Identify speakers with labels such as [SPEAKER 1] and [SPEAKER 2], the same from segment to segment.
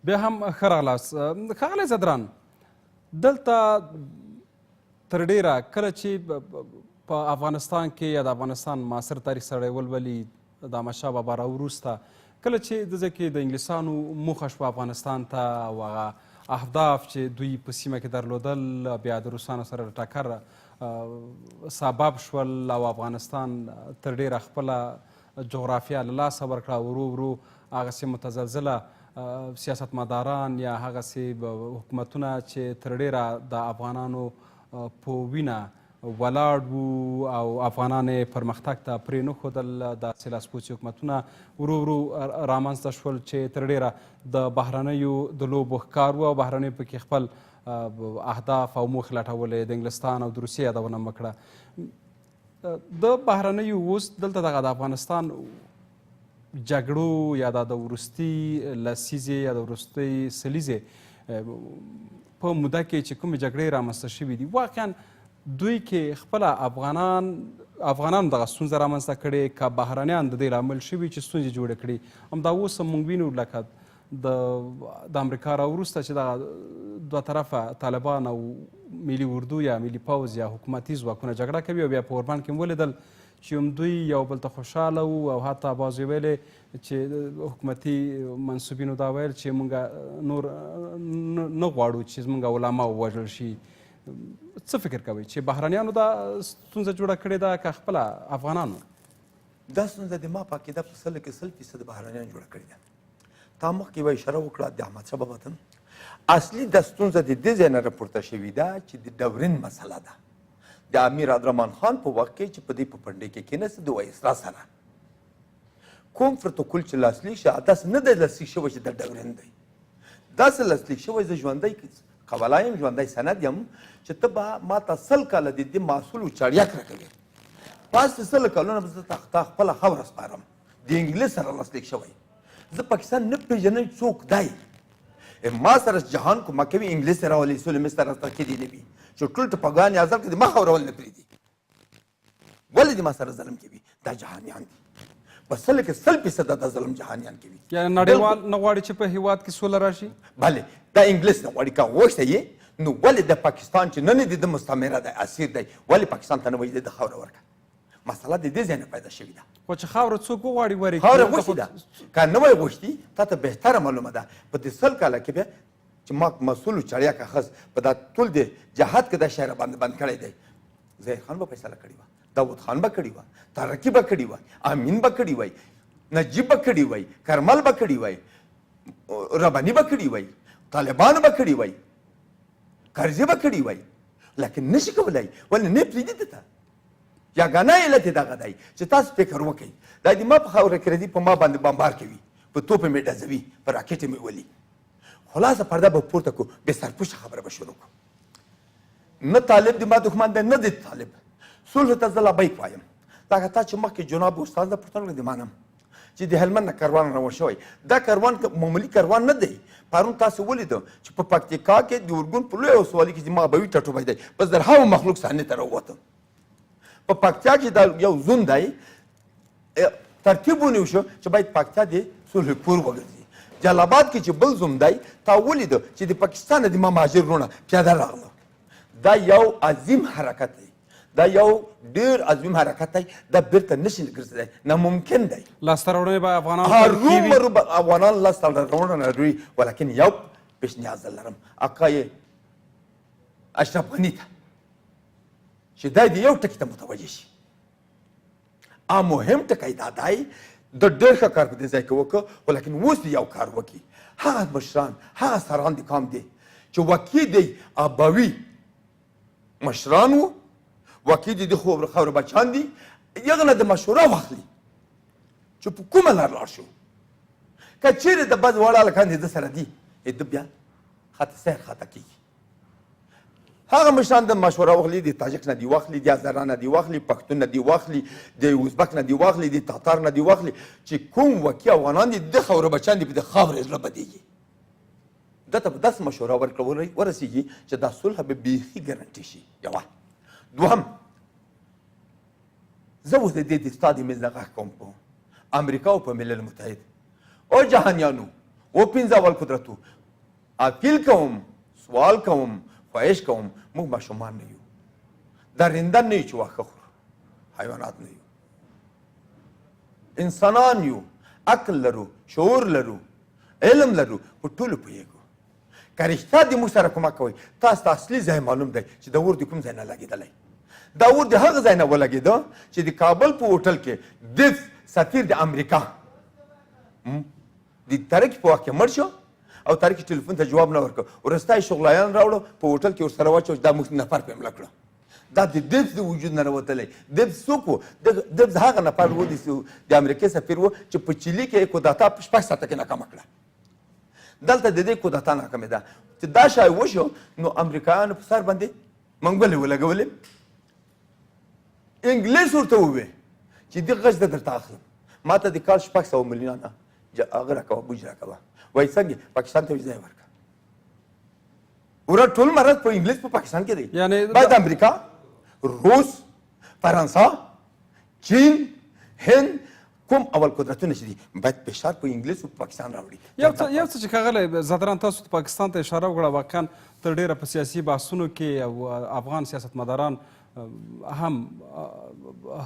[SPEAKER 1] بیا هم ښه راغلاست. ښاغلی ځدران، دلته تر ډېره کله چې په افغانستان کې یا د افغانستان معاصر تاریخ سړی ولولي، د احمدشاه بابا را وروسته کله چې د ځای کې د انګلیسانو موخه شوه افغانستان ته او هغه اهداف چې دوی په سیمه کې درلودل بیا د روسانو سره د ټکر سبب شول او افغانستان تر ډېره خپله جغرافیا له لاسه ورکړه، ورو ورو هغسې متزلزله سیاستمداران یا هغسې حکومتونه چې تر ډېره د افغانانو په وینه ولاړ وو او افغانان یې پرمختګ ته پرې نه ښودل، داسې لاسپوڅي حکومتونه ورو ورو رامنځته شول چې تر ډېره د بهرنیو د لوبو ښکار وو او بهرنیو پکې خپل اهداف او موخې لټولې. د انګلستان او د روسیې یادونه مو وکړه. د بهرنیو اوس دلته دغه د افغانستان جګړو یا د وروستي لسیزې یا د وروستۍ سلیزې په موده کې چې کومې جګړې رامنځته شوې دي، واقعا دوی کې خپله افغانان دغه ستونزه رامنځته کړې که بهرنیان د دې لامل شوي چې ستونزې جوړې کړي؟ همدا اوس هم موږ وینو لکه د امریکا را وروسته چې دغه دوه طرفه طالبان او ملي اردو یا ملي پوځ یا حکومتي ځواکونه جګړه کوي او بیا په اوربند کې هم ولیدل چې هم دوی یو بل ته خوشحاله وو او حتی بعضو ویلې چې حکومتي منسوبینو دا ویل چې موږ نور نه غواړو چې زموږ علما ووژل شي. څه فکر کوئ چې بهرنیانو دا ستونزه جوړه کړې ده که خپله افغانانو؟
[SPEAKER 2] دا ستونزه د ما په عقیده په سلو کې 100% بهرنیانو جوړه کړې ده. تا مخکې یوه اشاره وکړه د احمدشاه بابا ته. اصلي دا ستونزه د دې ځای نه راپورته شوې ده چې د ډورین مسله ده. د امیر عبدالرحمن خان په وخت کې چې په دې په پنډې کې کېناست د وایسرا سره کوم پروتوکول چې لاسلیک شو، داسې نه دی لاسلیک شوی چې د ډورین دی، داسې لاسلیک شوی زه ژوندی قبلا یم، ژوندی سند یم چې ته به ما ته 100 کاله د دې محصول او چړیاک راکوې، پس د 100 کلونه به زه تا خپله خاوره سپارم. د انګلیس سره لاسلیک شوی. زه پاکستان نه پېژنم څوک دی، ما سره جهان کومک کوي، انګلیس راولي، سولې مې سره کې دي نه وي چې ټول ټپګان یې ازل کې د ما خاوره ولې نه پرېږدي، ولې د ما سره ظلم کوي؟ دا جهانیان دي په سلو کې 100% دا ظلم جهانیان کوي.
[SPEAKER 1] یعنې نړیوال نه غواړي چې په هیواد کې سوله راشي؟
[SPEAKER 2] بله، دا انګلیس نه غواړي. که غوښته یې نو ولې د پاکستان چې نن د ده مستعمره دی، اسیر دی، ولې پاکستان ته نه وایي د خاوره ورکړه؟ مسله د دې ځای نه پیدا شوې ده.
[SPEAKER 1] خو چې خاوره څوک وغواړي ورې
[SPEAKER 2] خاوره غوښتې ده، که نه وای غوښتي تا ته بهتره معلومه ده. په دې 100 کاله کې بیا چې ما مسؤل چړیاک اخیست په دا ټول د جهاد کې دا شی راباندې بند کړی دی، ظاهر خان به فیصله کړې وه، داود خان به کړې وه، ترکي به کړې وه، امین به کړې وای، نجیب به کړې وای، کرمل به کړې وای، رباني به کړې وای، طالبانو به کړې وای، کرزي به کړې وای، لکن نشي کولای. ولې نه پرېږدي ده ته؟ یګانه علت یې دغه دی چې تاسو فکر وکړئ، دا د ما په خاوره کې راځي، په ما باندې بمبار کوي، په توپې مې ډزوي، په راکټ مې ولي، خلاصه پرده به پورته کړو، بې سرپوشه خبره به شروع کړو. نه طالب د ما دښمن دی، نه د طالب. صلح ته زه لبیک وایم. لکه تا چې مخکې جناب استاد نه پوښتنه وکړه، د منم چې د هلمند نه کاروان روان شوی، دا کاروان معمولي کاروان نه دی. پرون تاسو ولیده چې په پکتیکا کې د ارګون په لویه ولسوالي کې زما ابوي ټاټوبی دی، په زرهاوو مخلوق صحنې ته راووته. په پکتیا کې دا یو زون دی، ترتیب ونیو شو چې باید پکتیا د صلح کور وګرځي. جلال آباد کې چې بل زون دی، تا ولیده چې د پاکستان نه د ما مهاجر وروڼه پیاده راغله. دا یو عظیم حرکت دی، دا یو ډیر عظیم حرکت دی، دا بیرته نشي ګرځېدای، ناممکن دی.
[SPEAKER 1] لاسته راوړنې به افغانانو ته ورکېږي.
[SPEAKER 2] هرومرو به افغانان لاسته راوړنه لري، ولیکن یو پیشنهاد زه لرم آقای اشرف غني ته چې دی دې یو ټکي ته متوجه شي. مهم ټکی دا دی، د ډېر ښه کار په دې ځای کې وکړ، خو لیکن اوس دې یو کار وکړي. هغه مشران، هغه سران د قام دی چې وکیل دی، ابوي مشران وو، وکیل دی د خاورې بچیان دي، هغه نه د مشوره واخلي چې په کومه لار لاړ شو. که چیرې د بد وړ هلکان د ده سره دي، ده بیا خط سیر خطا کېږي. هغه مشران د مشوره واخلي، د تاجک نه دی واخلي، د هزاره نه دی واخلي، پښتون نه دی واخلي، د ازبک نه دی واخلي، د تاتار نه دی واخلي، چې کوم وکي افغانان دي، د خاورې بچیان دي، په دې خاورې زړه بدېږي. ده ته به داسې مشوره ورکړه ورسېږي چې دا صلح به بیخي ګرنټي شي. یوه. دوهم، زه اوس د دې د ستا د مېز نه غږ کوم په امریکا او په ملل متحد او جهانیانو، و پنځه اول قدرتو اپیل کوم، سوال کوم، خواهش کوم، موږ ماشومان نه یو، درنده نه یو چې واښه خورو، حیوانات نه یو، انسانان یو، عقل لرو، شعور لرو، علم لرو، په ټولو پوهېږو. که رښتیا دې موږ سره کومک کوئ، تاسو ته اصلي ځای معلوم دی چې د اور د کوم ځای نه لګېدلی. دا اور د هغه ځای نه ولګېده چې د کابل په هوټل کې د سفیر د امریکا د ترکي په وخت کې مړ شو او ترکي ټلیفون ته جواب نه ورکړ. وروسته یې شغلایان راوړو، په هوټل کې ورسره واچو چې دا موږ نفر پرې مړه کړو. دا د دبس د وجود نه راوتلی. دبس څوک و؟ دبس هغه نفر و، د امریکې سفیر و چې په چیلي کې یې کودتا په 6 ساعته کې ناکامه کړه. دلته د دې کودتا ناکامې ده. چې دا شی وشو نو امریکایانو په سر باندې منګولې ولګولې. انګلیس ورته وویل چې دې غچ زه درته اخلم، ما ته د کال 600 میلیونه هغه راکوه، بوج راکوه. وایي څنګه؟ پاکستان ته ویزه یې ورکړه. وروره ټول مرض په انګلیس په پاکستان کې دی.
[SPEAKER 1] یعنی
[SPEAKER 2] باید امریکا، روس، فرانسه، چین، هند کوم اول قدرتونه چې دي باید فشار په انګلیس او پاکستان راوړي.
[SPEAKER 1] یو څه چې ښاغلی ځدران تاسو پاکستان ته اشاره وکړه، واقعا تر ډېره په سیاسي بحثونو کې او افغان سیاستمداران هم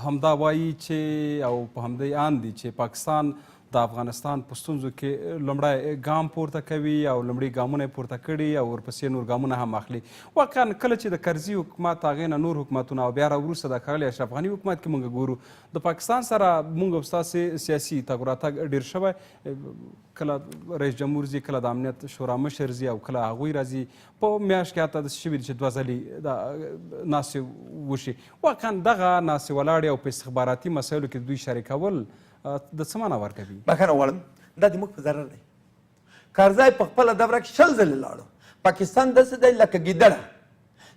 [SPEAKER 1] همدا وایي چې او په همدې اند دي چې پاکستان د افغانستان په ستونزو کې لومړی ګام پورته کوي او لومړي ګامونه یې پورته کړي او ورپسې نور ګامونه هم اخلي. واقعا کله چې د کرزي حکومت، هغې نه نور حکومتونه او بیا را وروسته د ښاغلي اشرف غني حکومت کې مونږ ګورو د پاکستان سره مونږ او ستاسې سیاسي تګ راتګ ډېر شوی. کله رئیس جمهور ځي، کله د امنیت شورا مشر ځي او کله هغوی راځي. په میاشت کې حتی داسې شوي دي چې 2 ځلې دا ناستې وشي. واقعا دغه ناستې ولاړې او په استخباراتي مسایلو کې د دوی شریکول د څه معنا ورکوي؟
[SPEAKER 2] بخښنه غواړم، دا د موږ په ضرر دی. کرزی په خپله دوره کې 20 ځلې لاړو. پاکستان داسې دی لکه ګیدړه،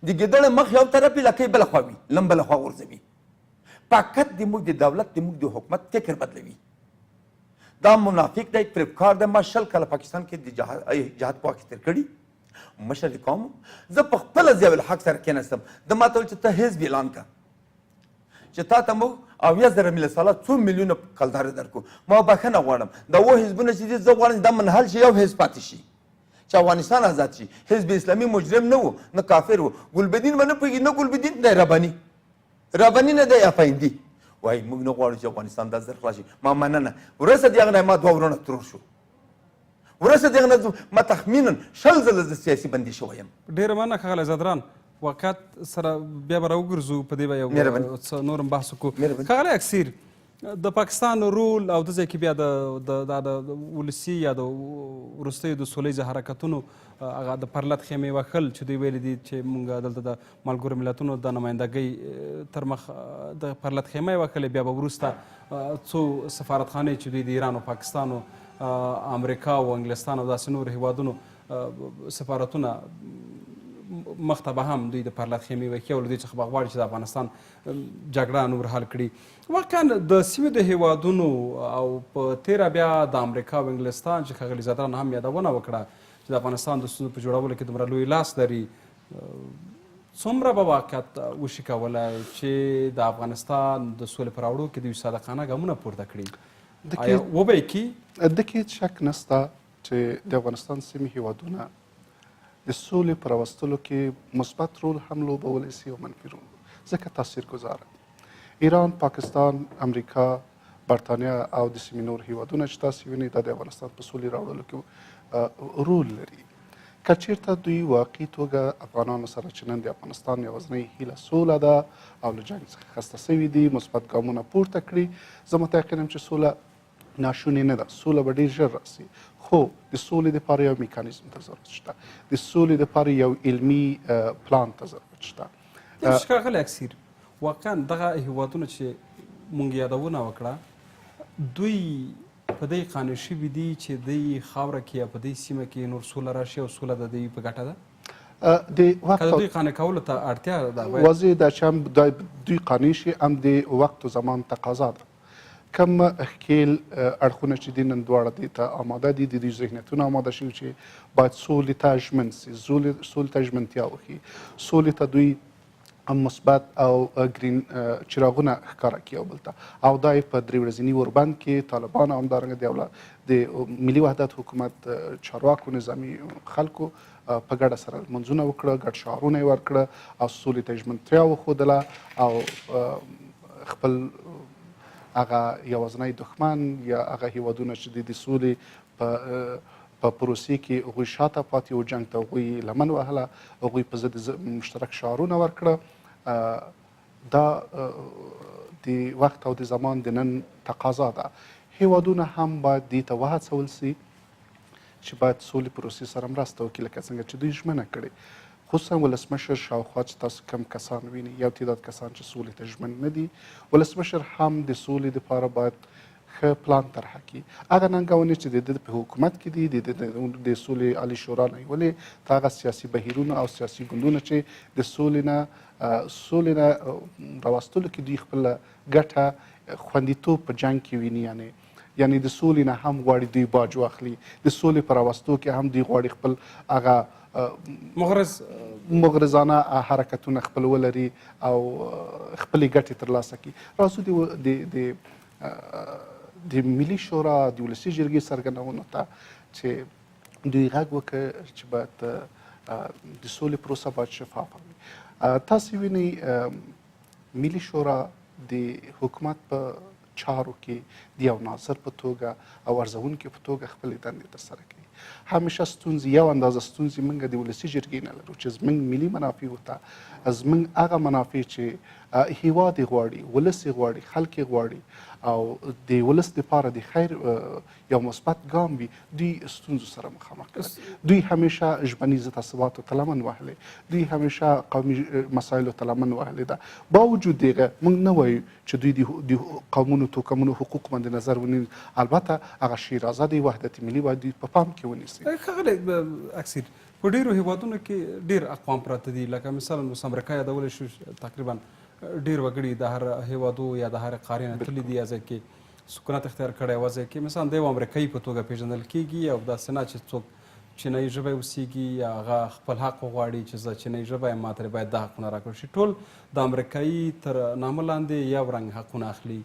[SPEAKER 2] د ګیدړې مخ یو طرف وي، لکۍ بله خوا وي، لم بله خوا غورځوي. فقط د موږ د دولت، د موږ د حکومت فکر بدلوي. دا منافق دی، فریبکار دی. ما 20 کاله پاکستان کې د جهاد په وخت کې تېر کړي، مشر د قوم. زه په خپله ضیاءالحق سره کېناستم، ده ما ته وویل چې ته حزب اعلان کړه چې تا ته موږ 70,000 میله ساله څو میلیونه کلدارې درکو. ما بخښنه غواړم، دا اووه حزبونه چې دي زه غواړم چې دا منحل شي، یو حزب پاتې شي چې افغانستان آزاد شي. حزب اسلامي مجرم نه و، نه کافر و. ګلبدین به نه پوهېږي، نه ګلبدین دی رباني، رباني نه دی افندي. وایي موږ نه غواړو چې افغانستان دا زر خلاص شي. ما مننه. وروسته د هغه نه ما 2 وروڼه ترور شو. وروسته د هغه نه ما تخمینا 20 ځله زه سیاسي بندي شوی یم.
[SPEAKER 1] ډېره مننه ښاغلی ځدران، واقعیت سره بیا به راوګرځو، په دې به یو څه نور هم بحث وکړو. ښاغلی اکسیر، د پاکستان رول او د ځای کې بیا د ولسي یا د وروستیو د سوله حرکتونو هغه د پرلت خیمې وښل چې دوی ویلي دي چې مونږ دلته د ملګرو ملتونو د نمایندګۍ تر مخ د پرلت خیمه یې وښلې، بیا به وروسته څو سفارتخانې چې دوی د ایران او پاکستان او امریکا او انګلستان او داسې نورو هیوادونو سفارتونه مخته به هم دوی د پرلت خیمې وښي او له دوی څخه به غواړي چې د افغانستان جګړه نور حل کړي. واقعا د سیمې د هیوادونو او په تېره بیا د امریکا او انګلستان چې ښاغلي ځدران هم یادونه وکړه چې د افغانستان د ستونزو په جوړولو کې دومره لوی لاس لري، څومره به واقعیت وشي کولای چې د افغانستان د سولې په راوړو کې دوی صادقانه ګامونه پورته کړي؟ آیا وبه یې کړي؟
[SPEAKER 3] د کې هېڅ شک نشته چې د افغانستان سیمې هیوادونه د سولې په راوستلو کې مثبت رول هم لوبولی سي او منفي رول، ځکه تاثیر ګذاره دي. ایران، پاکستان، امریکا، برتانیا او د سیمې نور هیوادونه چې تاسې وینئ دا د افغانستان په سولې راوړلو کې رول لري. که چیرته دوی واقعي توګه افغانانو سره چې نن د افغانستان یوازنۍ هیله سوله ده او له جنګ څخه خسته سوي دي مثبت ګامونه پورته کړي، زه متیقن یم چې سوله ناشونې نه ده، سوله به ډېر ژر راسي. خو د سولې دپاره یو میکانیزم ته ضرورت شته، د سولې دپاره یو علمي پلان ته ضرورت شته.
[SPEAKER 1] ښاغلی اکسیر، واقعا دغه هیوادونه چې مونږ یادونه وکړه دوی په دې قانع شوي دي چې دې خاوره کې یا په دې سیمه کې نور سوله راشي او سوله د دوی په ګټه ده؟
[SPEAKER 3] د وخت
[SPEAKER 1] که د دوی قانع کولو ته اړتیا ده باید
[SPEAKER 3] واضح ده چې هم دوی قانع شي هم د وخت و زمان تقاضا ده. کم ښکیل اړخونه چې دي نن دواړه دې ته آماده دي، د دوی ذهنیتونه آماده شوي چې باید سولې ته ژمن سي، سولې ته ژمنتیا وښيي، سولې ته دوی مثبت او ګرین چراغونه ښکاره کړي یو بل ته، او دا یې په درې ورځني اوربند کې طالبان او همدارنګه د ملي وحدت حکومت چارواکو، نظامي خلکو په ګډه سره لمونځونه وکړه، ګډ شعارونه یې ورکړه او سولې ته ژمنتیا وښودله او خپل هغه یوازنی دښمن یا هغه هیوادونه چې د سولې په پروسې کې هغوی شاته پاتې او جنګ ته هغوی لمن وهله، هغوی په ضد مشترک شعارونه ورکړه. دا د وخت او د زمان د نن تقاضا ده. هیوادونه هم باید دې ته وهڅول سي چې باید سولې پروسې سره مرسته وکړي، لکه څنګه چې دوی ژمنه کړې. خصوصا ولسمشر شاوخوا چې تاسو کم کسان ویني، یو تعداد کسان چې سولې ته ژمن نه دي، ولسمشر هم د سولې دپاره باید ښه پلان طرحه کړي. هغه ننګونې چې د ده په حکومت کې دي، د ده د سولې عالي شورا نه نیولې تر هغه سیاسي بهیرونه او سیاسي ګوندونه چې د سولې نه راوستلو کې دوی خپله ګټه خوندیتوب په جنګ کې ویني، یعنی د سولې نه هم غواړي دوی باج واخلي، د سولې په راوستو کې هم دوی غواړي خپل هغه مغرضانه حرکتونه خپل ولري او خپلې ګټې ترلاسه کړي. راځو د ملي شورا د ولسي جرګې څرګندونو ته چې دوی غږ وکړ چې باید د سولې پروسه باید شفافه وي. تاسو وینئ ملي شورا د حکومت په چارو کې د یو ناظر په توګه او ارزونکي په توګه خپلې دندې ترسره کوي. همیشه ستونزې، یو اندازه ستونزې موږ د ولسي جرګې نه لرو چې زموږ ملي منافع ته، زموږ هغه منافع چې هیواد یې غواړي، ولس یې غواړي، خلک یې غواړي او د ولس دپاره د خیر یو مثبت ګام وي، دوی ستونزو سره مخامخ کړي. دوی همیشه ژبنیزو تعصباتو ته لمن وهلې، دوی همیشه قومي مسایلو ته لمن وهلې ده. باوجود دغه موږ نه وایو چې دوی د قومونو توکمونو حقوق باندې نظر ونیسي، البته هغه شیرازه دی وحدت ملي باید دوی په پام کې ونیسي.
[SPEAKER 1] ښاغلی اکسیر، په ډیرو هیوادونو کې ډیر اقوام پراته دي، لکه مثلا اوس امریکا یادولی شو، تقریبا ډیر وګړي د هر هیوادو یا د هر قارې نه تللي دي، یا ځای کې سکونت اختیار کړی و ځای کې مثلا د یو امریکایي په توګه پیژندل کیږي، او داسې نه چې څوک چینایي ژبه اوسیږي یا هغه خپل حق وغواړي چې زه چینایي ژبه یم، ما ترې باید دا حقونه راکړل شي. ټول د امریکایي تر نامه لاندې یو رنګ حقونه اخلي.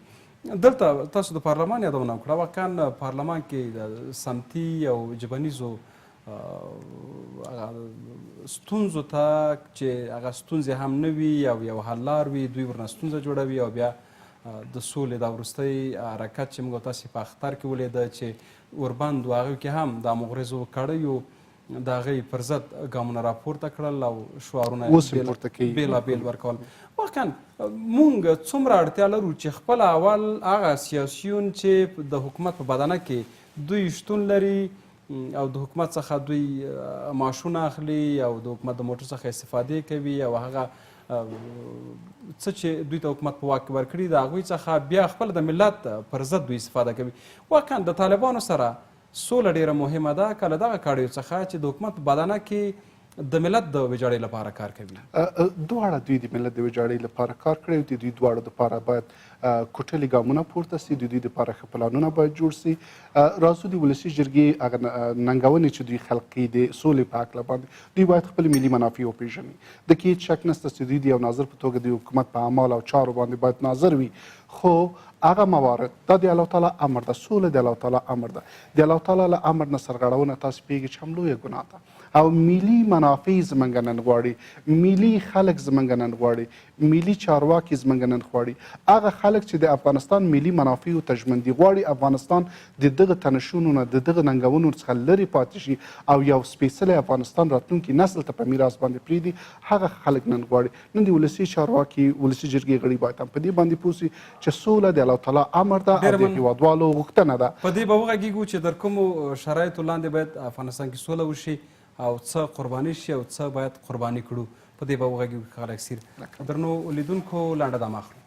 [SPEAKER 1] دلته تاسو د پارلمان یادونه وکړه، واقعا پارلمان کې د سمتي او ژبنیزو ستونزو ته چې هغه ستونزې هم نه وي او یو حل لار وي، دوی ورنه ستونزه جوړوي. او بیا د سولې دا وروستی حرکت چې موږ تاسې په اختر کې ولیده چې اوربند و، هغوی کې هم د مغرضو کړیو د هغې پر ضد ګامونه راپورته کړل او شعارونه بېلابېل ورکول. واقعا مونږ څومره اړتیا لرو چې خپل اول هغه سیاسیون چې د حکومت په بدنه کې دوی شتون لري او د حکومت څخه دوی معاشونه اخلي او د حکومت د موټر څخه استفادې کوي او هغه څه چې دوی ته حکومت په واک کې ورکړي د هغوی څخه بیا خپل د ملت پر ضد دوی استفاده کوي. واقعا د طالبانو سره سوله ډیره مهمه ده که له دغه کړیو څخه چې د حکومت په بدنه کې د ملت د ویجاړۍ لپاره کار کوي.
[SPEAKER 3] دواړه دوی د ملت د ویجاړۍ لپاره کار کړی او د دوی دواړو دپاره باید کوټلي ګامونه پورته سي، د دوی دپاره ښه پلانونه باید جوړ سي. راځو د ولسي جرګې هغه ننګونې چې دوی خلق کوي د سولې په هکله باندې، دوی باید خپل ملي منافع وپېژني. د کې هېڅ شک نشته چې دوی د یو ناظر په توګه د حکومت په اعمال او چارو باندې باید ناظر وي، خو هغه موارد دا د الله تعالی امر ده، سوله د الله تعالی امر ده، د الله تعالی له امر نه سرغړونه تاسو پوهېږئ چې هم لویه ګناه ده. او ملي منافع زمونږ نن غواړي، ملي خلک زمونږ نن غواړي، ملي چارواکي زمونږ نن غواړي، هغه خلک چې د افغانستان ملي منافعو ته ژمن دي، غواړي افغانستان د دغه تنشونو نه، د دغه ننګونو څخه لرې پاتې شي او یو سپېڅلی افغانستان راتلونکي نسل ته په میراث باندې پرېږدي، هغه خلک نن غواړي. نن د ولسي چارواکي، ولسي جرګې غړي باید هم په دې باندې پوه شي چې سوله د الله تعالی امر ده او د هیوادوالو غوښتنه ده.
[SPEAKER 1] په دې به وغږیږو چې در کومو شرایطو لاندې باید افغانستان کې سوله وشي او څه قرباني شي او څه باید قرباني کړو، په دې به وغږیږو ښاغلی اکسیر. درنو لیدونکو لنډه دمه اخلو.